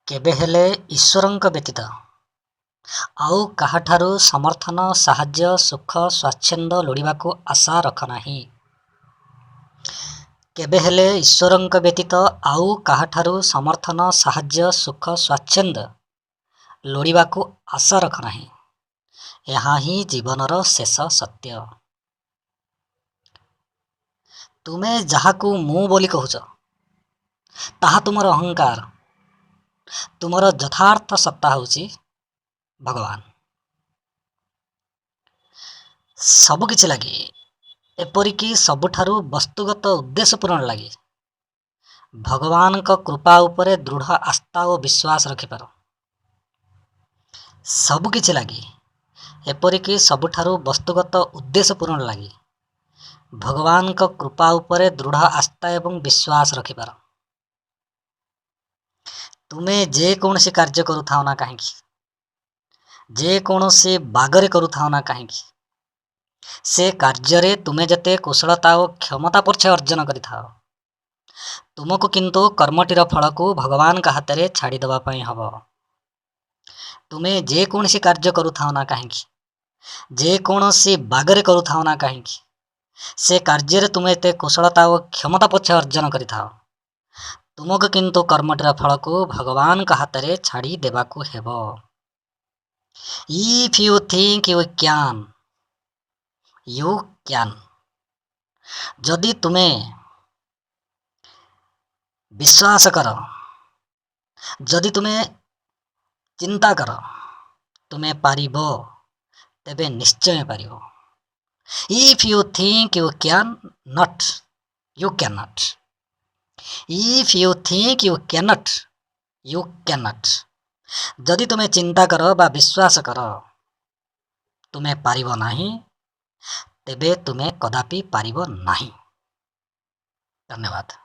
କେବେ ହେଲେ ଈଶ୍ୱରଙ୍କ ବ୍ୟତୀତ ଆଉ କାହାଠାରୁ ସମର୍ଥନ, ସାହାଯ୍ୟ, ସୁଖ ସ୍ୱାଚ୍ଛନ୍ଦ୍ୟ ଲୋଡ଼ିବାକୁ ଆଶା ରଖ ନାହିଁ। କେବେ ହେଲେ ଈଶ୍ୱରଙ୍କ ବ୍ୟତୀତ ଆଉ କାହାଠାରୁ ସମର୍ଥନ, ସାହାଯ୍ୟ, ସୁଖ ସ୍ୱାଚ୍ଛନ୍ଦ୍ୟ ଲୋଡ଼ିବାକୁ ଆଶା ରଖ ନାହିଁ। ଏହା ହିଁ ଜୀବନର ଶେଷ ସତ୍ୟ। ତୁମେ ଯାହାକୁ ମୁଁ ବୋଲି କହୁଛ, ତାହା ତୁମର ଅହଙ୍କାର। ତୁମର ଯଥାର୍ଥ ସତ୍ତା ହେଉଛି ଭଗବାନ। ସବୁକିଛି ଲାଗି, ଏପରିକି ସବୁଠାରୁ ବସ୍ତୁଗତ ଉଦ୍ଦେଶ୍ୟ ପୂରଣ ଲାଗି ଭଗବାନଙ୍କ କୃପା ଉପରେ ଦୃଢ଼ ଆସ୍ଥା ଓ ବିଶ୍ୱାସ ରଖିପାର। ସବୁକିଛି ଲାଗି, ଏପରିକି ସବୁଠାରୁ ବସ୍ତୁଗତ ଉଦ୍ଦେଶ୍ୟ ପୂରଣ ଲାଗି ଭଗବାନଙ୍କ କୃପା ଉପରେ ଦୃଢ଼ ଆସ୍ଥା ଏବଂ ବିଶ୍ୱାସ ରଖିପାର। ତୁମେ ଯେକୌଣସି କାର୍ଯ୍ୟ କରୁଥାଅ ନା କାହିଁକି, ଯେକୌଣସି ବାଗରେ କରୁଥାଅ ନା କାହିଁକି, ସେ କାର୍ଯ୍ୟରେ ତୁମେ ଯେତେ କୁଶଳତା ଓ କ୍ଷମତା ପଛେ ଅର୍ଜନ କରିଥାଅ, ତୁମକୁ କିନ୍ତୁ କର୍ମଟିର ଫଳକୁ ଭଗବାନଙ୍କ ହାତରେ ଛାଡ଼ିଦେବା ପାଇଁ ହେବ। ତୁମେ ଯେକୌଣସି କାର୍ଯ୍ୟ କରୁଥାଅ ନା କାହିଁକି, ଯେକୌଣସି ବାଗରେ କରୁଥାଅ ନା କାହିଁକି, ସେ କାର୍ଯ୍ୟରେ ତୁମେ ଏତେ କୁଶଳତା ଓ କ୍ଷମତା ପଛେ ଅର୍ଜନ କରିଥାଅ, ତୁମକୁ କିନ୍ତୁ କର୍ମଟିର ଫଳକୁ ଭଗବାନଙ୍କ ହାତରେ ଛାଡ଼ି ଦେବାକୁ ହେବ। If you think you can, you can. ଯଦି ତୁମେ ବିଶ୍ୱାସ କର, ଯଦି ତୁମେ ଚିନ୍ତା କର ତୁମେ ପାରିବ, ତେବେ ନିଶ୍ଚୟ ପାରିବ। If you think you can not, you can not. If you think you can't, you can't. ଯଦି ତୁମେ ଚିନ୍ତା କର ବା ବିଶ୍ୱାସ କର ତୁମେ ପାରିବ ନାହିଁ, ତେବେ ତୁମେ କଦାପି ପାରିବ ନାହିଁ। ଧନ୍ୟବାଦ।